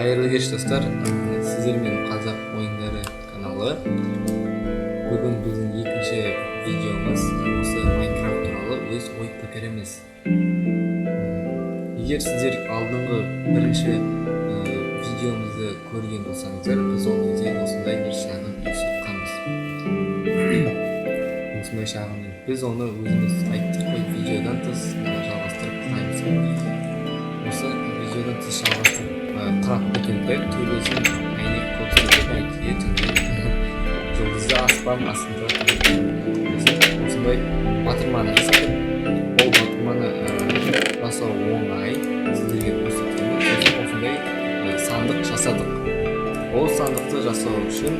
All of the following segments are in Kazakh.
Қайырлы кеш, достар! Сіздермен «Қазақ ойындары» каналы. Бүгін біздің екінші видеомыз осы Майнкрафт туралы өз ой пікіріміз. Егер сіздер алдыңғы бірінші видеомызды көрген болсаңыздар, біз ол кезде осындай бір шағын үй соққанбыз. Осындай шағын үй. Біз оны өзіміз айттық қой, видеодан тыс жалғастырып құраймыз. Осы видеодан тыс жалғастырып құрап бітірдік. Төбесін әйнек қылып істедік, әйтеуір түнде жұлдызды аспан астында тұрып. Сосын осындай батырманы жасадық. Ол батырманы жасау оңай, сіздерге көрсетемін. Сосын осындай сандық жасадық. Ол сандықты жасау үшін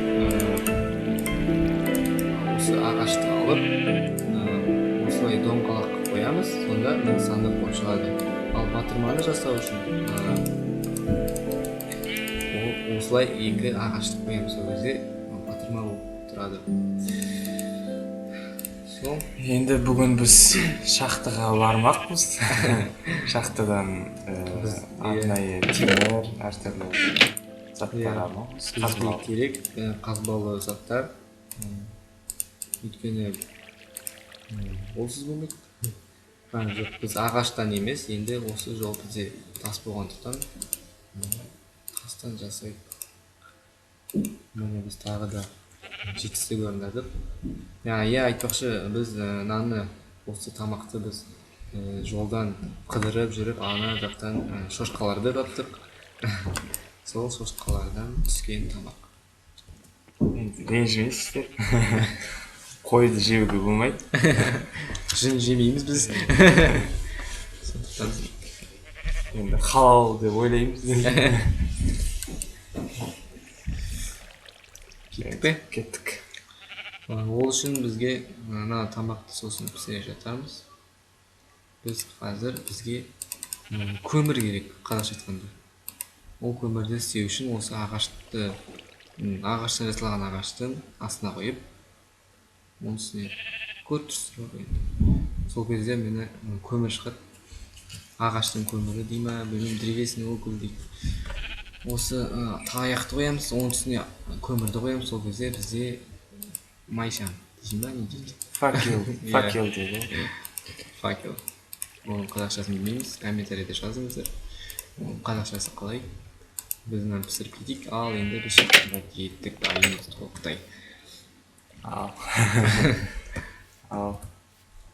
осы ағашты алып, осылай доңғалақ қылып қоямыз, сонда міне сандық болып шығады. Ал батырманы жасау үшін осылай екі ағашты қоямыз, сол кезде батырма болып тұрады сол. Енді бүгін біз шахтаға бармақпыз. Шахтадан арнайы темір, әртүрлі заттар алмақпыз. Бізге Қазбалау. керек қазбалы заттар. Өйткені олсыз болмайды. Жоқ, біз ағаштан емес, енді осы жол бізде тас болғандықтан, тастан жасайық. Міне, біз тағы да жетістік орындадық. Иә, айтпақшы, біз наны, осы тамақты біз жолдан қыдырып жүріп, ана жақтан шошқаларды таптық. Сол шошқалардан түскен тамақ. Енді ренжімейсіздер, қойды жеуге болмайды. Жүн жемейміз біз, сондықтан. Енді халал деп ойлаймыз. Кеттік пе? Кеттік. Ол үшін бізге мына тамақты сосын пісіре жатармыз. Біз қазір бізге көмір керек, қазақша айтқанда. Ол көмірді істеу үшін осы ағашты, ағаштан жасалған ағаштың астына қойып, оның үстіне, көріп тұрсыздар ғой енді, сол кезде міне көмір шығады. Ағаштың көмірі дей ма, білмеймін, древесный уголь дейді. Осы таяқты қоямыз, оның үстіне көмірді қоямыз, сол кезде бізде майшам дей ма, не дейді? Факел. Иә. Факел дейді ғой. Факел. Оның қазақшасын білмейміз, комментарийде жазыңыздар, оның қазақшасы қалай. Біз мынаны пісіріп кетейік. Ал енді біз шахтаға кеттік, дайынбыз толықтай. Ал, ал.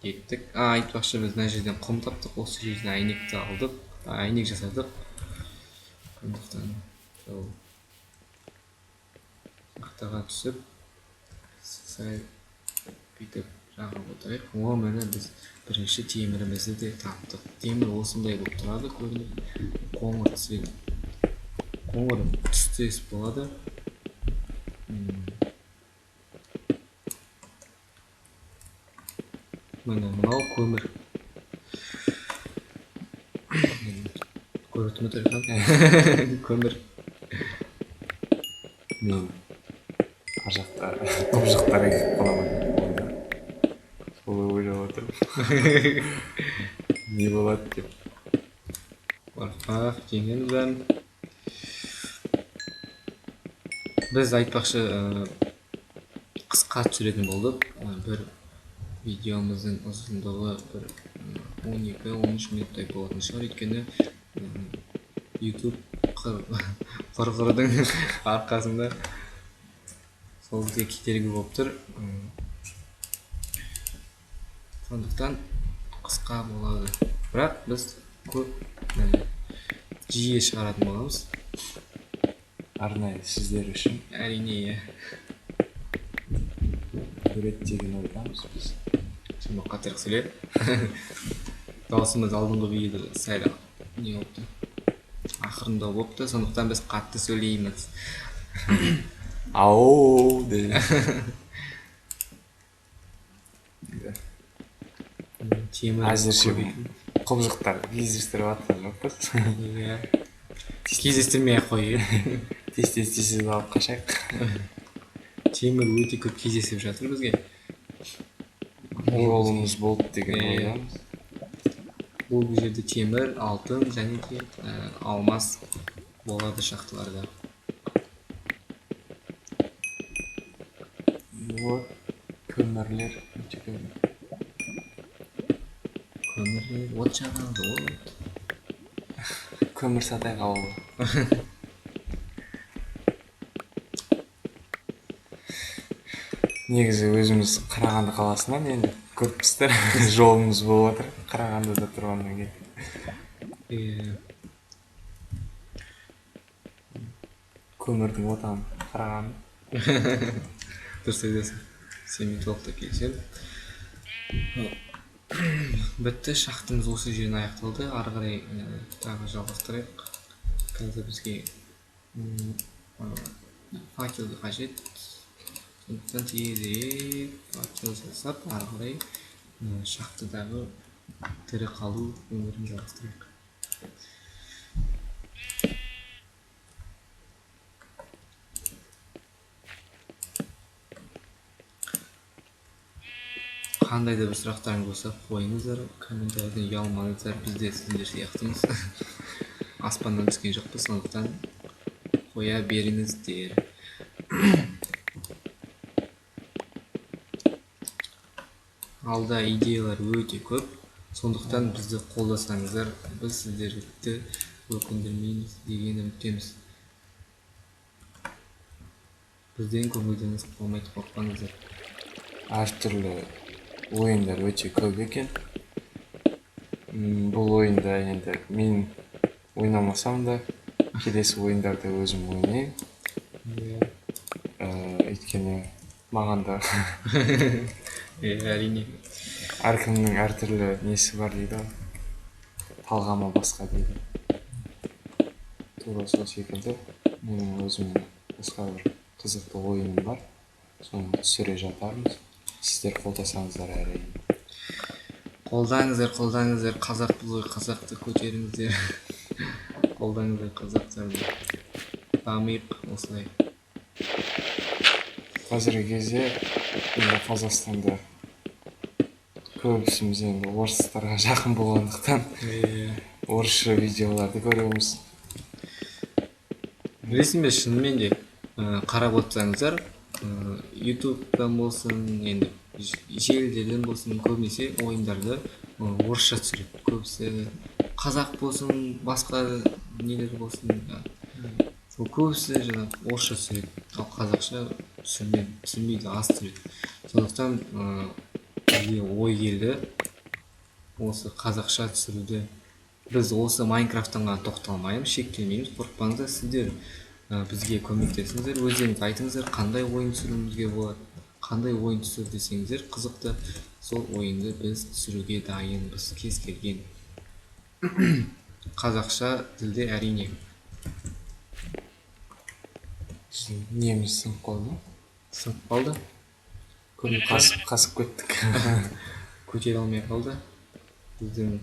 Кеттік. А, айтпақшы, біз мына жерден құм таптық, осы жерден әйнекті алдық, әйнек жасадық. Сондықтан сол шахтаға түсіп, сәл бүйтіп жағып отырайық. О, міне, біз бірінші темірімізді де таптық. Темір осындай болып тұрады, көрініп, қоңыр цвет, қоңыр түстес болады. Міне, мынау көмір. Көріп тұрмын, Төрхан, көмір. Мен ар жақта құбыжықтар келіп қала ма деп ойда, солай ойлап отырмын, не болады деп. Қорықпақ, жеңеміз бәрін біз. Айтпақшы, қысқа түсіретін болдық. Бір видеомыздың ұзындығы бір 12-13 минуттай болатын шығар, өйткені YouTube қырғырдың арқасында сол бізге кедергі болып тұр. Сондықтан қысқа болады, бірақ біз көп жиі шығаратын боламыз. Арнайы сіздер үшін. Әрине, иә. Көреді деген ойдамыз біз. Шамалы қаттырақ сөйле, дауысымыз алдыңғы видеода сәл не болыпты, ақырындау болыпты, сондықтан біз қатты сөйлейміз. Ау деп. Темір Әзірше көп екен. құбыжықтар кездестіріп жатқан жоқпыз. Иә, кездестірмей ақ қояйық. Тез тез тез тез алып қашайық. Темір өте көп кездесіп жатыр бізге. Жолымыз болды деген ойдамыз. Бұл жерде темір, алтын және де алмас. Болады шахталарда. Вот көмірлер өте көп. Көмірлер, от жағады, от. Көмір сатайық ауылға. Негізі өзіміз Қарағанды қаласынан енді көріпсіздер, жолымыз болып жатыр Қарағандыда тұрғаннан кейін. Иә. Көмірдің отаны Қарағанды. Дұрыс айтасың. Сенімен толықтай келісемін. Бітті, шахтамыз осы жерден аяқталды. Ары қарай тағы жалғастырайық. Қазір бізге факел қажет. Сондықтан тезірек факел жасап, ары қарай шахтадағы тірі қалу өмірін жалғастырайық. Қандай да бір сұрақтарыңыз болса қойыңыздар, комментарийден ұялмаңыздар, біз де сіздер сияқтымыз. Аспаннан түскен жоқпыз, сондықтан қоя беріңіздер. Алда идеялар өте көп, сондықтан бізді қолдасаңыздар, біз сіздерді өкіндірмейміз деген үміттеміз. Бізден көңілдеріңіз қалмайды, қорықпаңыздар. Әртүрлі ойындар өте көп екен. Бұл ойында енді мен ойнамасам да келесі ойындарды өзім ойнаймын. Иә. Өйткені маған да Иә, әрине. Әркімнің әртүрлі несі бар дейді ғой, талғамы басқа дейді. Тура сол секілді менің өзімнің басқа бір қызықты ойыным бар, соны түсіре жатармыз. Сіздер қолдасаңыздар әрине. Қолдаңыздар, қолдаңыздар, қазақпыз ғой, қазақты көтеріңіздер. Қолдаңыздар қазақтарды. Дамиық осылай. Қазіргі кезде енді Қазақстанда көбісіміз енді орыстарға жақын болғандықтан орысша видеоларды көреміз. Білесің бе, шынымен де, қарап отырсаңыздар, ютубтан болсын, енді желілерден болсын, көбінесе ойындарды орысша түсіреді. Көбісі қазақ болсын, басқа нелер болсын, ол көбісі жаңағы орысша түсіреді, ал қазақша түсірмейді, аз түсіреді. Сондықтан бізге ой келді осы қазақша түсіруді. Біз осы Майнкрафттан ғана тоқталмаймыз, шектелмейміз, қорықпаңыздар. Сіздер бізге көмектесіңіздер, өздеріңіз айтыңыздар, қандай ойын түсіруімізге болады, қандай ойын түсір десеңіздер қызықты, сол ойынды біз түсіруге дайынбыз, кез келген қазақша тілде әрине. Біздің неміз сынып қалды ма? Сынып қалды. Көмек Қасып кеттік. Көтере алмай қалды біздің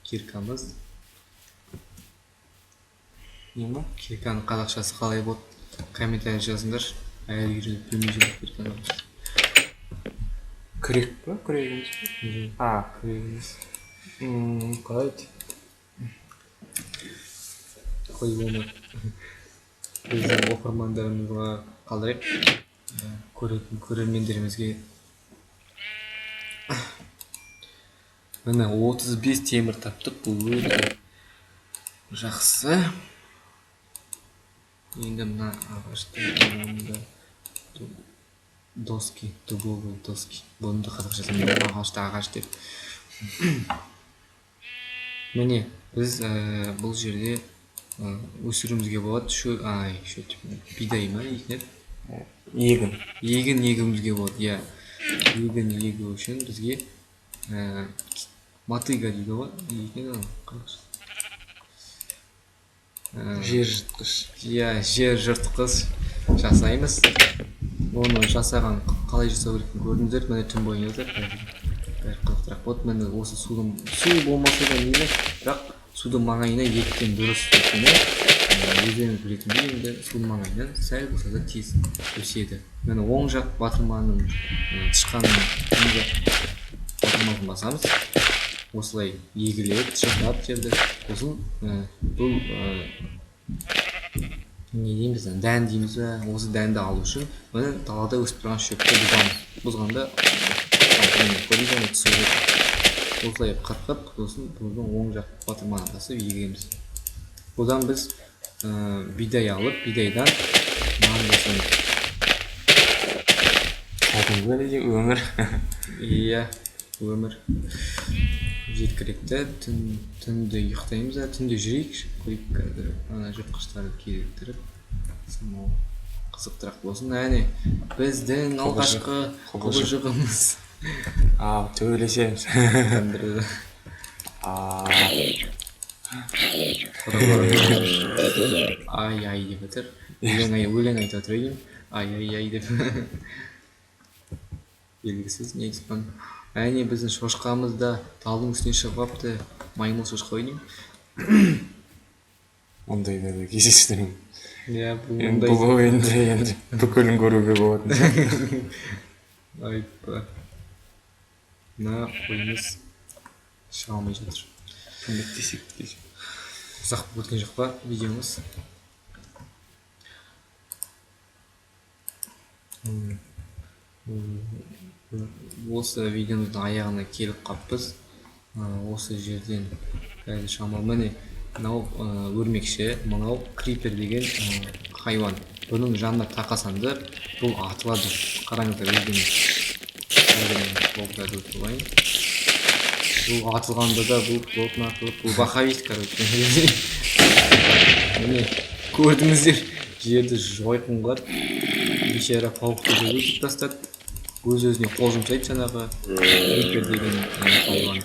киркамыз. Не ма? Кирканың қазақшасы қалай болды? Комментарий жазыңдаршы. Әлі үйреніп білмей жүрмін кирканы. Күрек пе? Күрек емес пе? Жоқ. А. Күрек емес. Қалай еді? Қой оны. Біздің оқырмандарымызға қалдырайық. Көретін көрермендерімізге. Міне 35 темір таптық, бұл өте жақсы. Енді мына ағашты аламын да, доски, дубовые доски. Бұны да қазақша айтамын, ағашты ағаш деп. Міне біз бұл жерде өсіруімізге болады. Ай, шөп, бидай ма дейтін еді? Егін. Егін егуімізге болады, иә. Егін егу үшін бізге мотыга дейді ғой, не дейтін еді оны қазақша? Жер жыртқыш. Иә, жер жыртқыш жасаймыз. Оны жасаған қалай жасау керектігін көрдіңіздер. Міне түн бойы ойнадық. Бәрі қызықтырақ болды. Міне осы судың, су болмаса да мейлі, бірақ судың маңайына еккен дұрыс. Өйткені өздеріңіз білетіндей, енді судың маңайынан сәл болса да тез өседі. Міне оң жақ батырманың, тышқанның оң жақ батырмасын басамыз. Осылай егіледі, жыртады жерді. Сосын бұл Не дейміз, дән дейміз бе, осы дәнді алу үшін міне далада өсіп тұрған шөпті бұзамыз. Бұзғанда көрдіңіз бе, түсіп осылай қырқып, сосын бұның оң жақ батырманы басып егеміз. Бұдан біз бидай алып, бидайдан нан жасаймыз. Кәдімгідей өмір. Иә, өмір жеткілікті. Түнде ұйықтаймыз да, түнде жүрейікші, көрейік қазір ана жыртқыштарды кезіктіріп, самал қызықтырақ болсын. Әне біздің алғашқы құбыжығымыз. Ау, төбелесеміз. Ай ай деп жатыр. Өлең айтып жатыр деймін. Ай ай ай деп. Белгісіз не айтқан. Әне біздің шошқамыз да талдың үстіне шығып алыпты. Маймыл шошқа ғой деймін. Ондайларды кездестіремін. Иә, бұл Енді бұл ойында енді бүкілін көруге болатын сияқты. Айтпа. Мына қойымыз шыға алмай жатыр. Көмектесейік десек. Ұзақ болып өткен жоқ па видеомыз? Осы видеомыздың аяғына келіп қаппыз. Осы жерден қазір шамалы міне мынау өрмекші, мынау крипер деген хайуан. Бұның жанына тақасаңдар, бұл атылады. Қараңыздар, өздеріңіз. Бұл атылғанда да бұл плотно атылып, бұл бахавист, короче. Міне, көрдіңіздер, жерді жойқын қылады. Бейшара паукты да өлтіріп тастады. Өз-өзіне қол жұмсайды жаңағы крипер деген хайуан.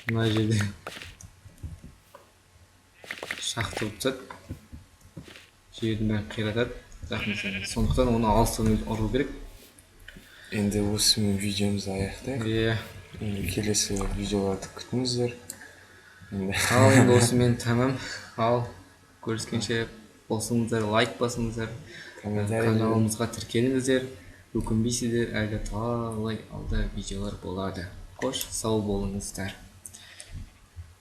Мына жерде шақтырып тастады. Жердің бәрін қиратады. Жақын. Сондықтан оны алыстан ұру керек. Енді осымен видеомызды аяқтайық. Иә. Енді келесі видеоларды күтіңіздер. Енді Ал енді осымен тәмам. Ал көріскенше болсыңыздар, лайк басыңыздар, комментарий каналымызға тіркеліңіздер. Өкінбейсіздер, әлі талай алда видеолар болады. Қош, сау болыңыздар.